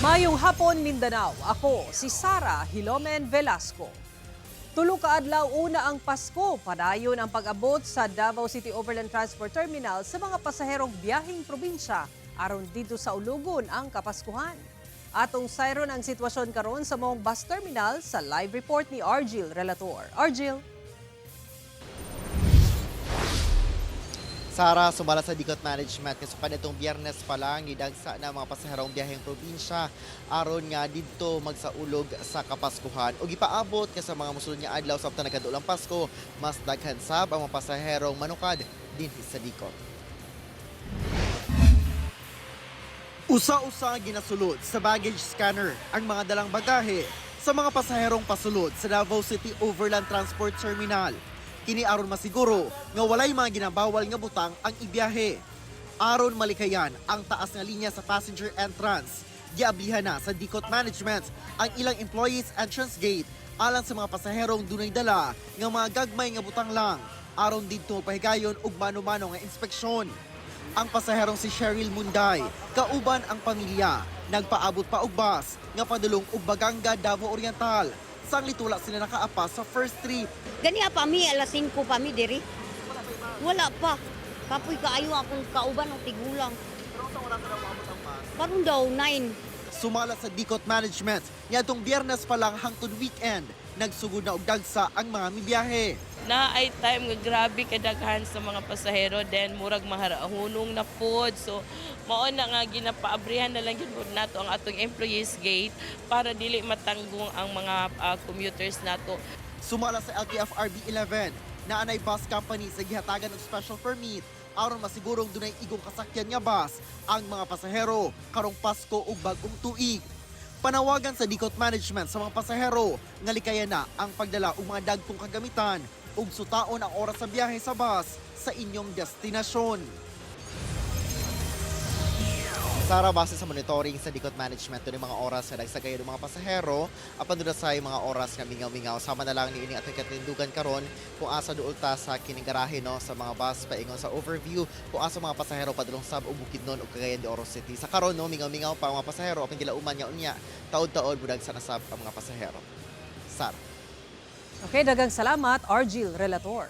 Mayong hapon, Mindanao. Ako si Sara Hilomen Velasco. 3 ka adlaw una ang Pasko, padayon ang pag-abot sa Davao City Overland Transport Terminal sa mga pasaherong biyaheng probinsya aron didto saulugon ang Kapaskuhan. Atong sayron ang sitwasyon karon sa maong bus terminal sa live report ni Argil Relator. Argil. Sara, sumala sa Dicot Management nga sukad itong Biyernes pa lang nidagsa na mga pasaherong biyaheng probinsya aron nga didto magsaulog sa Kapaskuhan. O gipaabot nga sa mga musulod nga adlaw samtang nagkaduolang Pasko, mas daghan sab ang mga pasaherong manukad dinhi sa Dicot. Usa-usa ginasulod sa baggage scanner ang mga dalang bagahe sa mga pasaherong pasulod sa Davao City Overland Transport Terminal. Kini aron masiguro nga walay mga ginabawal nga butang ang ibiyahe. Aron malikayan ang taas nga linya sa passenger entrance, giablihan na sa Dicot Management ang ilang employees entrance gate alang sa mga pasaherong dunay dala nga mga gagmay nga butang lang aron didto pahigayon og mano-mano nga inspeksyon. Ang pasaherong si Cheryl Munday, kauban ang pamilya, nagpaabot pa og bus nga padulong og Baganga, Davao Oriental. Sanglit wala sila nakaapas sa first trip. Ganiha pa mi, alas 5 pa mi diri. Wala pa. Kapoy kaayo akong kauban og tigulang. Karon daw 9. Sumala sa Dicot Management, niadtong Biyernes pa lang hangtod weekend, nagsugod na og dagsa ang mga mibiyahe. Na ay time nga grabe kadaghan sa mga pasahero, then murag maharahunong na pod, so mao na nga ginapaabrihan na lang gyud pod nato ang atong employees gate para dili matanggong ang mga commuters nato. Sumala sa LTFRB 11, na anay bus company sa gihatagan og special permit aron masigurong dunay igong kasakyan nga bus ang mga pasahero karong Pasko ug Bag-ong Tuig. Panawagan sa Dicot Management sa mga pasahero nga likayan na ang pagdala og mga dagkong kagamitan ug sutaon ang oras sa biyahe sa bus sa inyong destinasyon. Sara, base sa monitoring sa Dicot Management, dunay mga oras nga nagsagayon ng mga pasahero, apan doon sa mga oras nga mingaw-mingaw. Sama na lang ni ining atong katindugan karon kung asa duol ta sa kining garahe, no, sa mga bus paingon sa overview kung asa mga pasahero padulong sab og Bukidnon ug Cagayan de Oro City. Sa karon, no, mingaw-mingaw pa ang mga pasahero, apan gilauman nga unya taod-taod budagsa na sab ang mga pasahero. Sara. Okay, daghang salamat, Argil Relator.